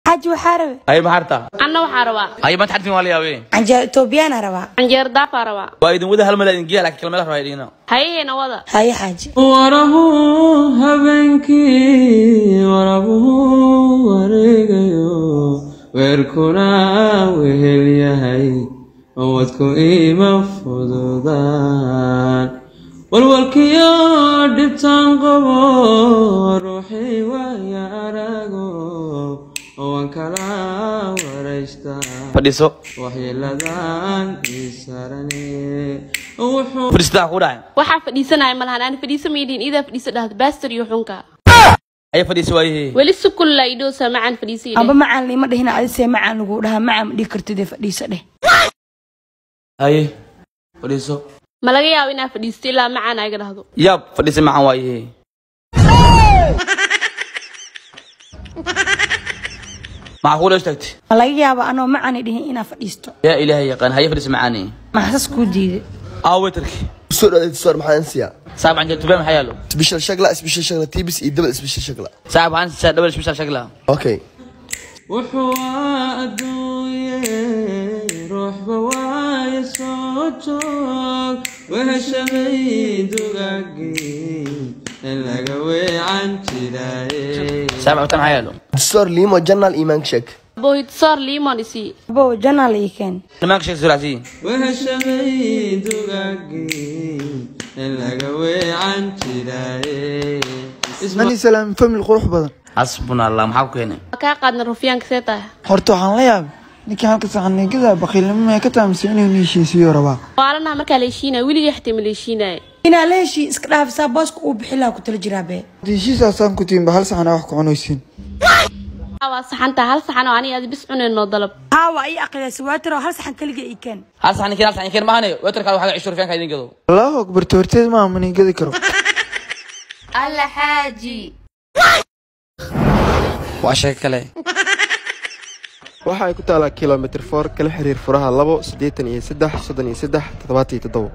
Xaaji, waxaa rabe. Haye, maxaa rabtaa? Anna waxaa rabaa. Haye, maanta xarfin waa la yaabee. Canjeero Etoobiyaan rabaa. Canjeer daafaa rabaa. Waa idin wada hal meel idin geeya, laakiin kala meel rabaa idina. Hayeena wada. Haye xaaji. Warahu habeenkii warabuhu wareegayo, weerkuna wehel yahay, wadku ima fududaan, walwalkiyo dhibtaan qabo, ruuxii waaya arago waan kala waraystaa. Fadhiiso. Waxyeeladan isarane wuxuu fadhiistaa ku dhacay. Waxaa fadhiisanaya malahan, aan fadhiisa maydhin, iidaa fadhiisa dhahda baastar iyo xunka. Haye, fadhiiso waayahe. Weli si kulla idhoosa macaan fadhiisa idheh. Amba macaan liima dhihina, adi see macaan lagu dhahaa, macaan ma dhihi kartid ee fadhiiso dheh. Haye, fadhiiso. Ma laga yaabo inaa fadhiisto ilaa macaan ayga dhahdo? Yaab, fadhiisa macaan waayahe. Maxaa kuula istaagtay? Ma laga yaabo anoo macaan dhihin inaa fadhiisto? Yaa ilaahay yaqaan. Haye, fadhiisa macaani. Maxsas kuu diiday? Aa, waiterki soo dhawaad soor, maxaan siyaa? Saaxib, canjeer tubaan maxaa yaalo? Special shagla, special shagla tibis iyo double special shagla. Saaxib, waxaan siisaa double special shagla. Okay. Wuxuu adduunye ruuxba waaye soo joog, weheshamay dugaagii in laga weecan jiraaye. Saaxib, cabitaan maxaa yaalo? Soor limo janal iimaanka sheeg. Bohidsoor limon isii. Abow, janaal ii keen. Nimaanka sheeg suraasi. Weheshamay dugaagii in laga weecan jiraaye. Mani salaam famil qurux badan. Xasbuna allah, maxaa ku keenay? Waa kaa qaadna rufyaanka, see tahay? Horta waxaan la yaabay ninkii halka saxan ninkada baqiilnimo may ka taamse inuu niishiisiyo rabaa. Waalanaha markaa la heshiinaya, weligay xitaa ma la heshiinaya. Inaa la heshii iska dhaafisaa, booska uu bixi lahaa ku tala jiraa bee. Heshiisaasaan ku tiinba hal saxan aa wax ku cunaysiin. Waa saxantaa hal saxan oo aniga aad bis cunayno dalab. Haa, waa ii aqliyaysa waatiro, hal saxan kaliga ii keen. Hal saxan keen, hal saxan keen maahane, waiterka waxaa cishur fiican ka idin gado. Allahu akbar, toorteed maaha, ma ninkadi karo. Alla xaaji. Waa sheeko kale. Waxa ay ku taalaa kilomitir 4, kala xiriir furaha 2 83 33 77.